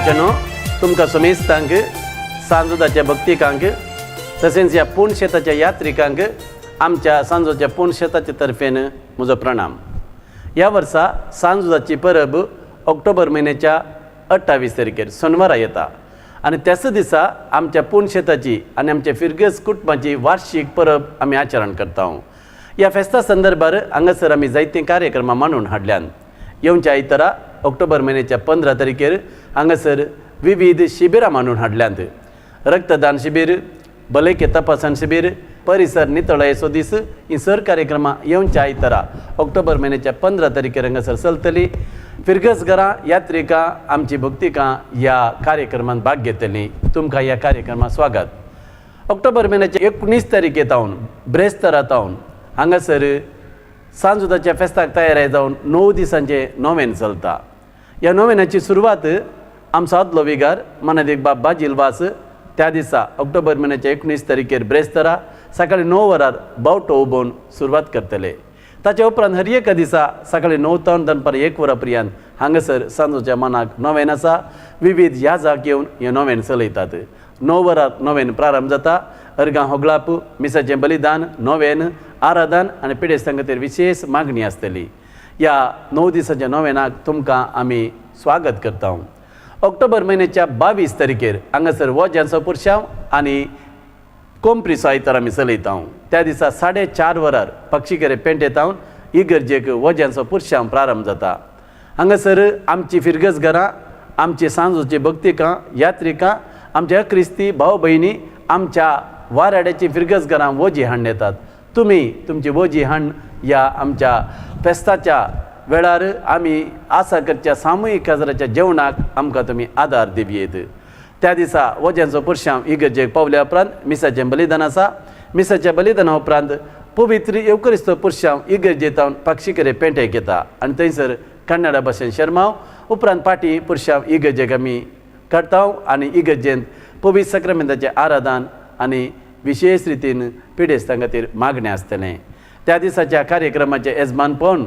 मोगाच्यानो, तुमकां समेस्तांक, सांजोदाच्या भक्तिकांक तशेंच ह्या पूण शेताच्या यात्रिकांक आमच्या सांजोच्या पूण शेताचे तर्फेन म्हजो प्रणाम. ह्या वर्सा सांजोदाची परब ऑक्टोबर म्हयन्याच्या 28 तारखेर सोनवारा येता आनी त्याच दिसा आमच्या पूण शेताची आनी आमच्या फिरगज कुटुंबाची वार्षीक परब आमी आचरण करता. ह्या फेस्ता संदर्भार हांगासर आमी जायतीं कार्यक्रमां मांडून हाडल्यान. येवच्या आयतारा ऑक्टोबर म्हयन्याच्या 15 तारखेर हांगासर विविध शिबिरां मांडून हाडल्यांत. रक्तदान शिबीर, भलायकी तपासण शिबीर, परिसर नितळायेचो दीस, ही सर कार्यक्रमां येवच्या आयतारा ऑक्टोबर म्हयन्याच्या 15 तारखेर हांगासर चलतली. फिरगज घरां, यात्रिकां, आमची भक्तिकां ह्या कार्यक्रमांत भाग घेतली. तुमकां ह्या कार्यक्रमात स्वागत. ऑक्टोबर म्हयन्याच्या 19 तारखे तावन ब्रेस्तारा तावन हांगासर सांजुदाच्या फेस्ताक तयारी जावन 9 दिसांचें नोवेन चलता. ह्या नोवेनाची सुरवात आमचो आदलो विगार मनादीक बाब बाजील वास त्या दिसा ऑक्टोबर म्हयन्याच्या 19 तारखेर ब्रेस्तारा सकाळी 9 वरार बावटो उबोवन सुरवात करतले. ताच्या उपरांत हर एका दिसा सकाळी 9 तावन दनपार 1 वरां पर्यंत हांगासर सांजोच्या मनाक नोवेन आसा. विविध याजाक येवन हें नोवेन चलयतात. 9 वरार नोवेन प्रारंभ जाता. अर्गां होगळाप, मिसाचें बलिदान, नोवेन, आराधन आनी पिडेस्तां खातीर विशेश मागणी आसतली. ह्या 9 दिसाच्या नोवेनाक तुमकां आमी स्वागत करता. ऑक्टोबर म्हयन्याच्या 22 तारखेर हांगासर वोज्यांचो पुरशांव आनी कोंप्रीचो आयतार आमी चलयता. त्या दिसा 4:30 वरार पक्षीकेरे पेंटेतावन इगर्जेक वोज्यांचो पुरशांव प्रारंभ जाता. हांगासर आमची फिरगज घरां, आमची सांजोची भक्तिकां, यात्रिकां, आमच्या क्रिस्ती भाव भयणी आमच्या वाराड्याची फिरगज घरां वोजी हाडून येतात. तुमी तुमची वोजी हाडून ह्या आमच्या फेस्ताच्या वेळार आमी आसा करच्या सामुहीक काजराच्या जेवणाक आमकां तुमी आदार दिवयेत. त्या दिसा वज्यांचो पुरशांव इगर्जेक पावल्या उपरांत मिसाचें बलिदान आसा. मिसाच्या बलिदाना उपरांत पवित्र येवकरिस्तो पुरशांव इगर्जेतावन पक्षीकरे पेंटेक येता आनी थंयसर कन्नडा भाशेन शर्माव. उपरांत पाटी पुरशांव इगर्जेक आमी काडटा आनी इगर्जेंत पवित्र सक्रामेंताचें आराधन आनी विशेश रितीन पिडेस्तां खातीर मागणें आसतलें. त्या दिसाच्या कार्यक्रमाचें येजमानपण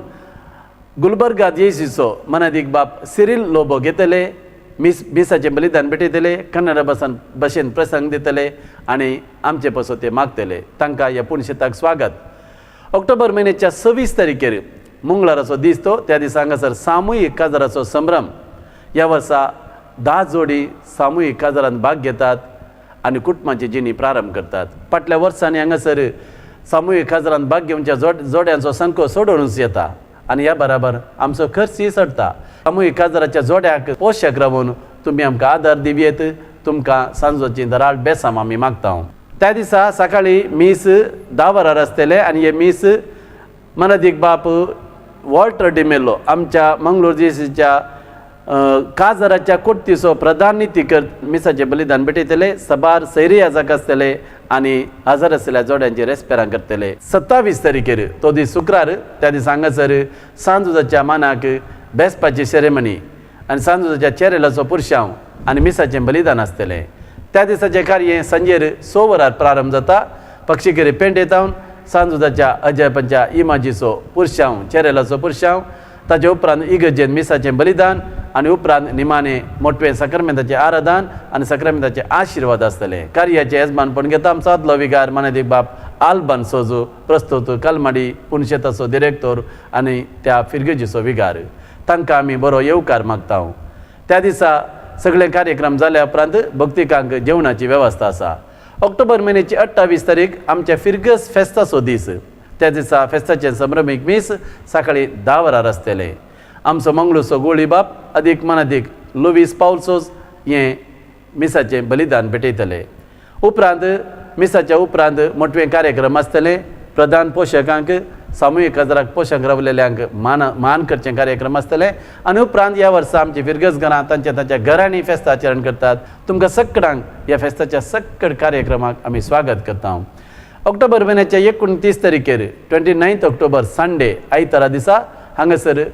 गुलबर्गा जेसीचो मनादीक बाप सिरील लोबो घेतले. मिस मिसाचें बलिदान भेटयतले, कन्नडा भाशेन प्रसंग दितले आनी आमचे पासत ते मागतले. तांकां ह्या पुणशेताक स्वागत. ऑक्टोबर म्हयन्याच्या 26 तारखेर मंगळाराचो दीस तो. त्या दिसा हांगासर सामुहीक काजाराचो संभ्रम. ह्या वर्सा 10 जोडी सामुहीक काजारांत भाग घेतात आनी कुटुंबाची जिणी प्रारंभ करतात. फाटल्या वर्सांनी हांगासर सामुहीक काजारांत भाग घेवच्या जोड्यांचो संको सोडोवनूच येता आनी ह्या बराबर आमचो खर्चूय चडटा. सामुहीक काजाराच्या जोड्याक पोशक रावून तुमी आमकां आदार दिवयेत. तुमकां सांजोची दराळ बेसाम आमी मागता. त्या दिसा सकाळी मीस 10 वरार आसतलें आनी हे मीस मनादीक बाप वॉल्टर डिमेलो, आमच्या मंगळूर जेसीच्या काजराच्या कोट्टीचो प्रधान नितीकर, मिसाचें बलिदान भेटयतले. सबार सैरी याजक आसतले आनी हजर आसलेल्या जोड्यांची रेस्पेरां करतले. 27 तारखेर, तो दीस शुक्रार, त्या दिसा हांगासर सांजुजाच्या मानाक बेसपाची सेरेमनी आनी सांजुजाच्या चेरेलाचो पुरशांव आनी मिसाचें बलिदान आसतलें. त्या दिसाचें कार्य सांजेर 6 वरार प्रारंभ जाता. पक्षीकेरे पेंटेतावन सांजुजाच्या अजयपंच्या इमाजीचो पुरशांव, चेरेलाचो पुरशांव, ताचे उपरांत इगर्जेन मिसाचें बलिदान आनी उपरांत निमाणे मोटवें सक्रामेंताचें आराधन आनी सक्रामेंताचे आशिर्वाद आसतले. कार्याचें येजमानपण घेता आमचो आदलो विगार मानादीक बाप आल्बन सोजो, प्रस्तुत कलमाडी पुनशेताचो डिरेक्टोर आनी त्या फिरगजीचो विगार. तांकां आमी बरो येवकार मागता. त्या दिसा सगळे कार्यक्रम जाल्या उपरांत भक्तिकांक जेवणाची वेवस्था आसा. ऑक्टोबर म्हयन्याची 28 तारीख आमच्या फिरगस फेस्ताचो दीस. त्या दिसा फेस्ताचें संभ्रमीक मीस सकाळी 10 वरार आसतलें. आमचो मंगळूरचो गोळीबाप अदीक मनादीक लुवीस पावलसोज हें मिसाचें बलिदान भेटयतले. उपरांत मिसाच्या उपरांत मोटवे कार्यक्रम आसतले. प्रधान पोशकांक, सामुहीक काजराक पोशक रावलेल्यांक मान मान करचें कार्यक्रम आसतले आनी उपरांत ह्या वर्सा आमची फिरगज घरां तांच्या तांच्या घरांनी फेस्तां आचरण करतात. तुमकां सगळ्यांक ह्या फेस्ताच्या सक्कड कार्यक्रमाक आमी स्वागत करता. ऑक्टोबर म्हयन्याच्या 29 तारखेर, 29 ऑक्टोबर संडे, आयतारा दिसा हांगासर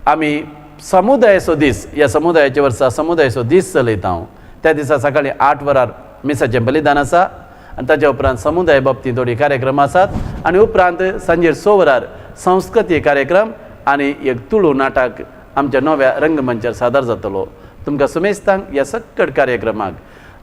आमी समुदायाचो दीस, ह्या समुदायाच्या वर्सा समुदायाचो दीस चलयता हांव. त्या दिसा सकाळी 8 वरार मिसाचें बलिदान आसा आनी ताच्या उपरांत समुदाय बाबतींत थोडी कार्यक्रम आसात आनी उपरांत सांजेर 6 वरार संस्कृतीक कार्यक्रम आनी एक तुळू नाटक आमच्या नव्या रंगमंचार सादर जातलो. तुमकां सुमेस्तांक ह्या सक्कड कार्यक्रमाक,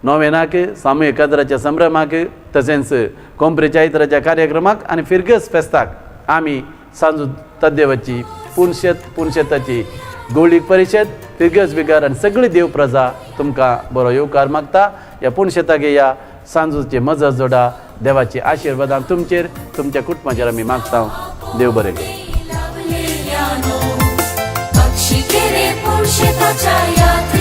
नोवेनाक, सामूहिक काजराच्या संभ्रमाक, तशेंच कोंपरेच्या आयताराच्या कार्यक्रमाक आनी फिरगस फेस्ताक आमी सांजू तद्देवाची पुणशेत, पुणशेताची गोळीक परिशद, फिरगस बिगर आनी सगळी देव प्रजा तुमकां बरो येवकार मागता. ह्या पुणशेताक या, सांजूचे मजत जोडा. देवाची आशिर्वादां तुमचेर, तुमच्या कुटुंबाचेर आमी मागता. देव बरें करूं. पक्षी गेले पुणशेताच्या.